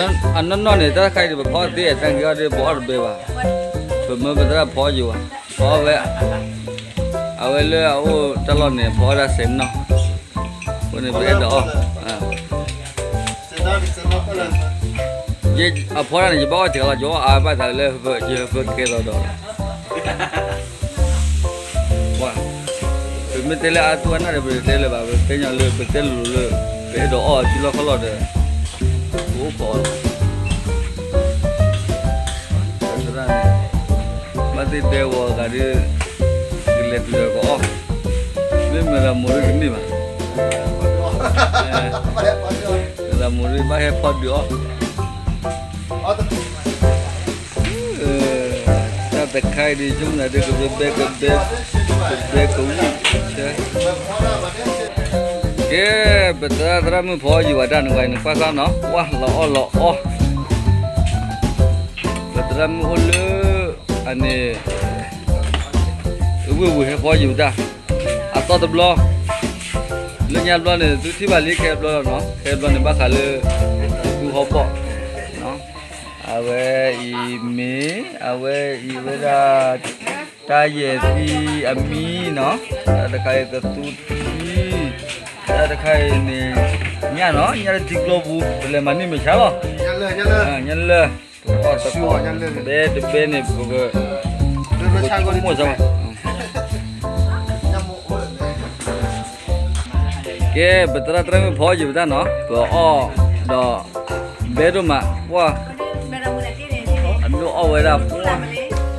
အနီၢ်နီၢ်န့ၣ် တၢ်တခါအံၤဒီး ပဖီအီၣ်သ့ တၢ်က့ၤအီၣ်ဒီး ပအီၣ်တဘဲဘၣ်, ပမၢပသရၣ်ဖီယံၤဘၣ်, ဖီဝဲ, အဝဲလၢအအိၣ်တၢ်လီၢ်န့ၣ် ဖီဝဲဒၣ်စဲးနီၢ်, အဃိန့ၣ် ပအဲၣ်ဒိးအီၣ် ယအဖီတၢ်န့ၣ် ယဘၣ်အီၣ်တဂၤလီၤ, ယအီၣ်အါဘၣ်သးလၢ ယဟၢဖၢကဲသိးဒီးလီၤ. ပှၤ, ပမ့ၢ်တဲလၢအသူအနၢ်ဒီး ပတတဲလၢၤဘၣ်, ပတဲညီလၢ ပတဲလိၤလိၤလၢ ပအဲၣ်ဒိးအီၣ်အစုလီၢ်ခီၣ်လီၢ်ဒီး ပအိၣ်ခိးအီၤလီၤ. သရၣ်န့ၣ် ဘၣ်သ့ၣ်ဒဲဝီၤဂၤဒီး ကလဲၤတုၤဒီးကအီၣ်, မ့ၢ်မတၤမိၢ်ရ့ၣ်ကန့ၢ်ဘၣ်, မတၤမိၢ်ရ့ၣ်ဘၣ်ဟဲဖီဒုးအီၣ်. တၢ်တခါအံၤဒီး ဆိကမိၣ်သးဒီး ကဘဲကဘဲ, ကဘဲကဝံၣ်, ကဲ, ပသရၣ်သရၣ်မုၣ်ဖီယံၤဝဲဒၣ်န့ၣ် နကွၢ်စၢ်နီၤ, ပှၢ်လီၤအီၣ်လီၤအီ, ပသရၣ်မုၣ်အိၣ်လၢ အန့ၣ် ဝ့ၢ်ဝူၤဟဲဖီယံၤဝဲဒၣ်, အသီတဘျီ, လၢညါတဘျီန့ၣ် သုထံၣ်ဘၣ်လံ ခဲတဘျီလီၤနီၤ, ခဲတဘျီန့ၣ် ဘၣ်ဃးလၢ သူဟီၣ်ဘီၣ် အဝဲအံၤမ့ၢ် အဝဲအံၤဝဲဒၣ် တၢ်ယဲၢ်သံအမံနီၤ, တၢ်တခါအံၤကသူထံ, တၢ်တခါအံၤန့ၣ် ညၣ်နီၤ, ညၣ်လၢထံကျိပူၤ ပလဲၤမၤန့ၢ်မ့ၢ်ဆါလီၤ, ညၣ်လၢ ပအီၣ်တကိး ဘဲတဘဲန့ၣ် ပက မိၢ်စၢ်ဘၣ်. ကဲ ပသရၣ်သရၣ်မုၣ်ဖီယံၤပတၢ်နီၤ, ပအီၣ်ဒီး ဘဲဒိၣ်မး ပှၢ်, အမ့ၢ်အီၣ်ဝဲဒၣ်ပှၢ်,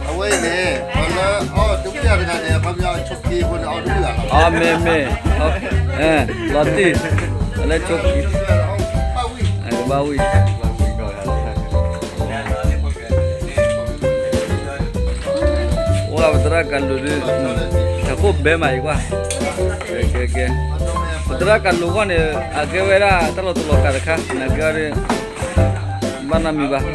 အဝဲအံၤန့ၣ် ပှၤလၢအီၣ်တဝံၣ်အတဂၤန့ၣ် ပှၤမ့ၢ်အီၣ်ဆိးက့ဖိန့ၣ် အီၣ်တဝံၣ်ဘၣ်လီၤ. အမ့ၢ်မ့ၢ်, လီၤတံၢ်, လၢဆိးက့, ဘၣ်ဝံၣ် အိၣ်ဂၤပသရၣ်ကၤလိၤဒုး, တၢ်ခိၣ်ဘဲမးအံၤကွၢ်, ကဲကဲကဲ, ပသရၣ်ကၤလိၤဂီၢ်န့ၣ် အကဲဝဲဒၣ်တၢ်လီၤတူာ်လီၤကာ်တခါ, နကဲဒီး ဘၣ်နီတမံၤဘၣ်, ခီဖ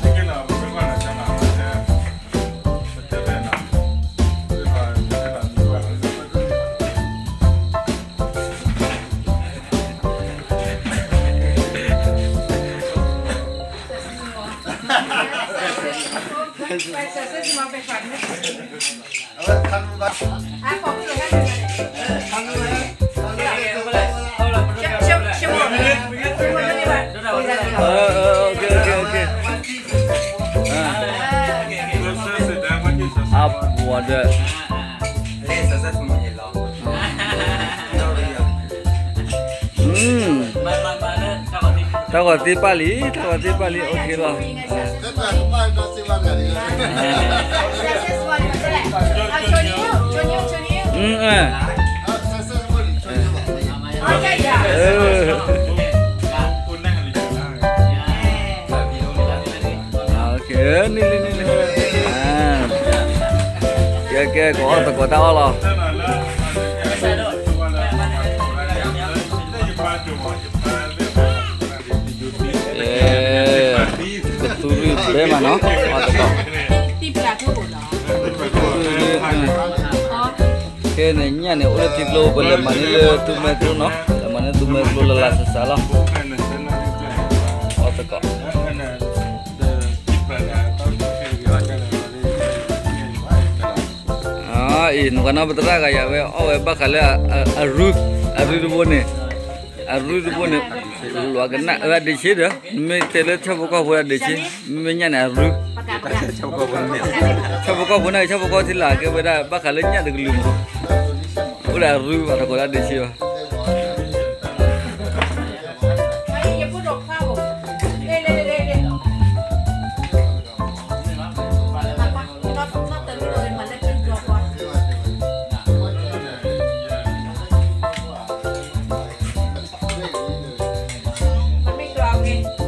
ျိလၢပတၢ်ဂံၢ်စၢ် အပှၤဒီး တၢ်ဂီၤသ့ပၢ်လံ, တၢ်ဂီၤသ့ပၢ်လံ, OK လီၤ. နံၤလံနံၤလံ, ကဲကဲ ကအီၣ်သကိးတၢ်အီၣ်လီၤ. ကသူရံၣ်ဘဲမးနီၤ, အီၣ်သကိး, ခဲန့ၣ်ညၣ်န့ၣ် အိၣ်လၢထံကျိ ပလဲၤမၤန့ၢ်လၢသူမဲာ်ကျိနီၤ, လဲၤမၤန့ၢ်သူမဲာ်ကျိလၢလၢ်စးစးလီၤ. အီၣ်သကိး အံၤ နကွၢ်နီၣ်ပသရၣ်ဂၤယၤဝဲ အီၣ်ဝဲဘၣ်ဃးလၢအရူ, အရူတဘိန့ၣ်, အရူတဘိန့ၣ်, လီၤကနၣ်ဝဲဒၣ်ဒ့ဆ့ဒီး, မ့ၢ်တဲလၢဆၣ်ဖိကီၢ်ဖိဒၣ်ဒ့ဆ့, မ့မ့ၢ်ညၣ်န့ၣ်အရူ, ဆၣ်ဖိကီၢ်ဖိန့ၣ် ဆၣ်ဖိကီၢ်ဖိထံလာ်ကဲဝဲဒၣ် ဘၣ်ဃးလၢညၣ်တကလုာ်မး, အိၣ်ဒီးအရူဘၣ်သကိးဒၣ်ဒ့ဆ့ဘၣ်. မ့ၢ်ကျီၢ်အဂ့ၤ